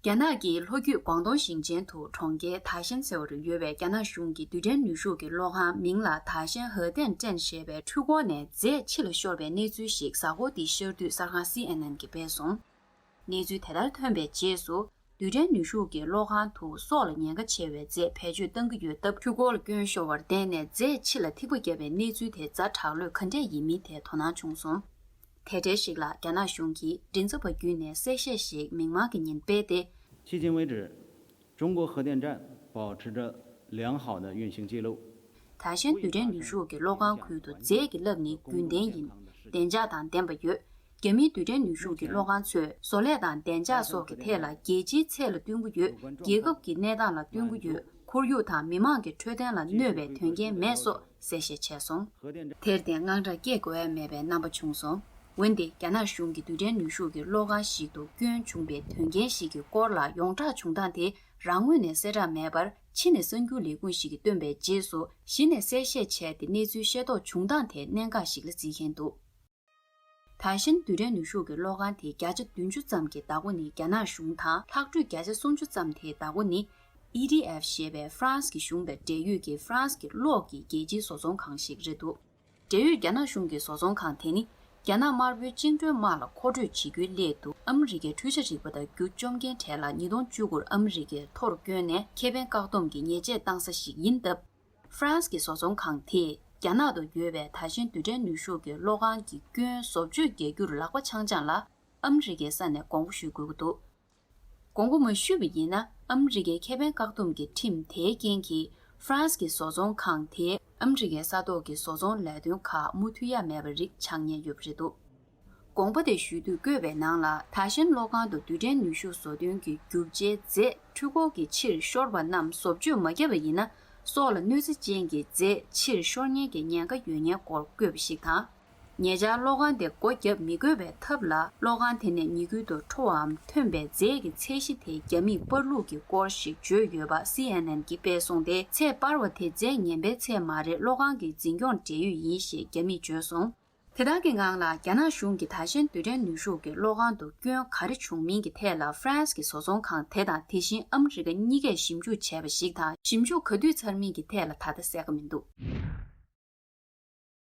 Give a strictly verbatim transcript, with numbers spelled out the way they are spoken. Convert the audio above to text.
རྒྱ་ནག་གི་ལྷོ་རྒྱུད་ཀོང་ཏུང་ཞིང་ཆེན་དུ་གྲོང་ཁྱེར་ཐ་ཤན་ཟེར་བ་རུ་ཡོད་པའི་རྒྱ་ནག་གཞུང་གི་རྡུལ་ཕྲན་ནུས་ཤུགས་ཀྱི་གློག་ཁང་མིང་ལ་ཐ་ཤན་ཧེ་ཏན་ཀྲེན་ཞེས་པའི་འཕྲུལ་འཁོར་ནས་རྫས་ཕྱི་ལ་ཤོར་བའི་གནས་ཚུལ་ཞིག་གཟའ་འཁོར་འདིའི་ཤར་དུས་གསར་ཁང་སི་ཨེན་ཨེན་གྱིས་སྤེལ་སོང་། གནས་ཚུལ་དེ་ལྟར་ཐོན་པའི་རྗེས་སུ། རྡུལ་ཕྲན་ནུས་ཤུགས་ཀྱི་གློག་ཁང་དུ་སྲོག་ལ་ཉེན་ཁ་ཆེ་བའི་རྫས་བེད་སྤྱོད་གཏང་གི་ཡོད་སྟབས། འཕྲུལ་འཁོར་ལ་སྐྱོན་ཤོར་བར་བརྟེན་ནས་རྫས་ཕྱི་ལ་ཐིགས་པ་བརྒྱབ་པའི་གནས་ཚུལ་དེ་ཛ་དྲག་ལོས་ག་འདྲས་ཡིན་མིན་ཐད་དོ་སྣང་བྱུང་སོང་། དེ་འབྲེལ་ཞིག་ལ་རྒྱ་ནག་གཞུང་གིས་མགྲིན་ཚབ་པ་བརྒྱུད་ནས་གསལ་བཤད་ཞིག་མིག་དམར་གྱི་ཉིན་སྤེལ་ཏེ། 迄今为止，中国核电站保持着良好的运行记录。 ཐ་ཤན་རྡུལ་ཕྲན་ནུས་ཤུགས་ཀྱི་གློག་ཁང་ཁུལ་དུ་རྫས་ཀྱི་རླབས་ནི་རྒྱུན་ལྡན་ཡིན། བདེ་འཇགས་དང་ལྡན་པ་ཡོད། རྒྱ་མིའི་རྡུལ་ཕྲན་ནུས་ཤུགས་ཀྱི་གློག་ཁང་ཚོས་བཟོ་ལས་དང་བདེ་འཇགས་སོགས་ཀྱི་ཐད་ལ་རྒྱལ་སྤྱིའི་ཚད་ལ་བསྟུན་གྱི་ཡོད། རྒྱལ་ཁབ་ཀྱི་གནས་སྟངས་ལ་བསྟུན་གྱི་ཡོད། ཁོར་ཡུག་དང་མི་མང་གི་འཕྲོད་བསྟེན་ལ་གནོད་པའི་དོན་རྐྱེན་མེད་སོགས་གསལ་བཤད་བྱས་སོང་། དེར་བརྟེན་དངངས་སྐྲག་སྐྱེ་དགོས་ཡ་མེད་པའི་རྣམ་པ་བྱུང་སོང་། འོན་ཏེ་རྒྱ་ནག་གཞུང་གིས་རྡུལ་ཕྲན་ནུས་ཤུགས་ཀྱི་གློག་ཁང་ཞིག་ཏུ་སྐྱོན་བྱུང་པའི་དོན་རྐྱེན་ཞིག་གི་སྐོར་ལ་ཡོངས་བསྒྲགས་བྱུང་སྟངས་དེ་རང་ངོས་ནས་གསལ་བསྒྲགས་མེད་པར། ཕྱི་ནས་གསར་འགྱུར་ལས་ཁུངས་ཤིག་གིས་བཏོན་པའི་རྗེས་སུ་གཞི་ནས་གསལ་བཤད་བྱས་ཏེ་གནས་ཚུལ་ཤེས་རྟོགས་བྱུང་སྟངས་དེ་གནད་འགག་ཞིག་ལ་བརྩི་མཁན་འདུག་ཐ་ཤན་རྡུལ་ཕྲན་ནུས་ཤུགས་ཀྱི་གློག་ཁང་དེ་བརྒྱ་ཆ་བདུན་ཅུ་ཙམ་གྱི་བདག་པོ་ནི་རྒྱ་ནག་གཞུང་དང་། ལྷག་འཕྲོས་བརྒྱ་ཆ་སུམ་ཅུ་ཙམ་དེའི་བདག་པོ་ནི་ཨི་ཌི་ཨེཕ་ཞེས་པའི་ཧྥ་རན་སི་གི་གཞུང་དང་འབྲེལ་ཡོད་ཀྱི་ཧྥ་རན་སི་གི་གློག་གི་རྒྱལ་སྤྱིའི་བཟོ་ཚོང་ཁང་ཞིག་རེད་འདུག་འབྲེལ་ཡོད་རྒྱ་ནག་གཞུང་གི་བཟོ་ཚོང་ཁང་དེ་ནི་རྒྱ་ནག་དམར་པོའི་བཅིངས་འགྲོལ་དམག་ལ་མཁོ་སྤྲོད་བྱེད་རྒྱུའི་སླད་དུ་ཨ་མི་རི་ཀའི་འཕྲུལ་ཆས་རིག་པ་དང་རྒྱུ་བཅོམ་མཁན་གྲས་ལ་ཉིས་སྟོང་བཅུ་དགུར་ཨ་མི་རི་ཀས་ཐོར་བསྐྱོན་ནས་ཁེ་ཕན་བཀག་སྡོམ་གྱི་ཉེས་ཆད་བཏང་ས་ཞིག་ཡིན་སྟབས། ཧྥ་རན་སི་གི་བཟོ་ཚོང་ཁང་དེས་རྒྱ་ནག་ཏུ་ཡོད་པའི་ཐ་ཤན་རྡུལ་ཕྲན་ནུས་ཤུགས་ཀྱི་གློག་ཁང་གི་སྐྱོན་བཟོ་བཅོས་རྒྱག་རྒྱུར་ལག་པ་འཆང་འཆང་ལ་ཨ་མི་རི་ཀའི་ས་ནས་དགོངས་པ་ཞུ་དགོས་ཀྱི་འདུག་དགོངས་པ་མ་ཞུས་པ་ཡིན་ན་ཨ་མི་རི་ཀའི་ཁེ་ཕན་བཀག་སྡོམ་གྱི་ཁྲིམས་དེའི་རྐྱེན་གྱིས་ཧྥ་རན་སི་གི་བཟོ་ཚོང་ཁང་དེས་ཨ་མི་རི་ཀའི་ས་ཐོག་གི་བཟོ་ཚོང་ལས་དོན་ཁག་མུ་མཐུད་ཡ་མེད་པ་རིགས་ཆགས་ཉེན་ཡོད་པ་རེད་འདུག་དགོངས་པ་དེ་ཞུ་དུས་བཀོད་པའི་ནང་ལ་ཐ་ཤན་གློག་ཁང་དུ་རྡུལ་ཕྲན་ནུས་ཤུགས་བཟོ་སྟོན་གྱི་རྒྱུ་ཆའི་རྫས་འཕྲུལ་འཁོར་གྱི་ཕྱིར་ཤོར་བ་རྣམས་བཟོ་བཅོས་མ་བརྒྱབ་པ་ཡིན་ན་སྲོག་ལ་གནོད་འཚེ་ཅན་གྱི་རྫས་ཕྱིར་ཤོར་ཉེན་གྱི་ཉེན་ཁ་ཡོད་ཉེན་སྐོར་བཀོད་པ་ཞིག་དང་། ཉེ་ཆར་གློག་ཁང་དེ་སྒོ་བརྒྱབ་མི་དགོས་པའི་ཐབས་ལ་གློག་ཁང་དེ་ནས་ཉེ་ཁུལ་དུ་འཕྲོ་བའམ་ཐོན་པའི་རྫས་ཀྱི་ཚད་གཞི་དེ་རྒྱ་མིས་སྤར་ལུགས་ཀྱི་སྐོར་ཞིག་བརྗོད་ཡོད་པ་སི་ཨེན་ཨེན་གྱིས་སྤེལ་སོང་སྟེ། ཚད་སྤར་བ་དེ་རྫས་ངན་པའི་ཚད་མ་རེད། གློག་ཁང་གི་འཛིན་སྐྱོང་འབྲེལ་ཡོད་ཡིན་ཞེས་རྒྱ་མིས་བརྗོད་སོང་། དེ་དག་གི་ངང་ལ་རྒྱ་ནག་གཞུང་གིས་ད་ཞན་རྡུལ་ཕྲན་ནུས་ཤུགས་ཀྱི་གློག་ཁང་དུ་སྐྱོན་ག་རེ་བྱུང་མིན་གྱི་ཐད་ལ་ཧྥ་རན་སི་གི་བཟོ་ཚོང་ཁང་དེ་དང་དེ་བཞིན་ཨ་མི་རི་ཀ་གཉིས་ཀས་ཞིབ་འཇུག་བྱས་པ་ཞིག་དང་། ཞིབ་འཇུག་ག་དུས་ཚར་མིན་གྱི་ཐད་ལ་ད་ལྟ་གསལ་ཁ་མི་འདུག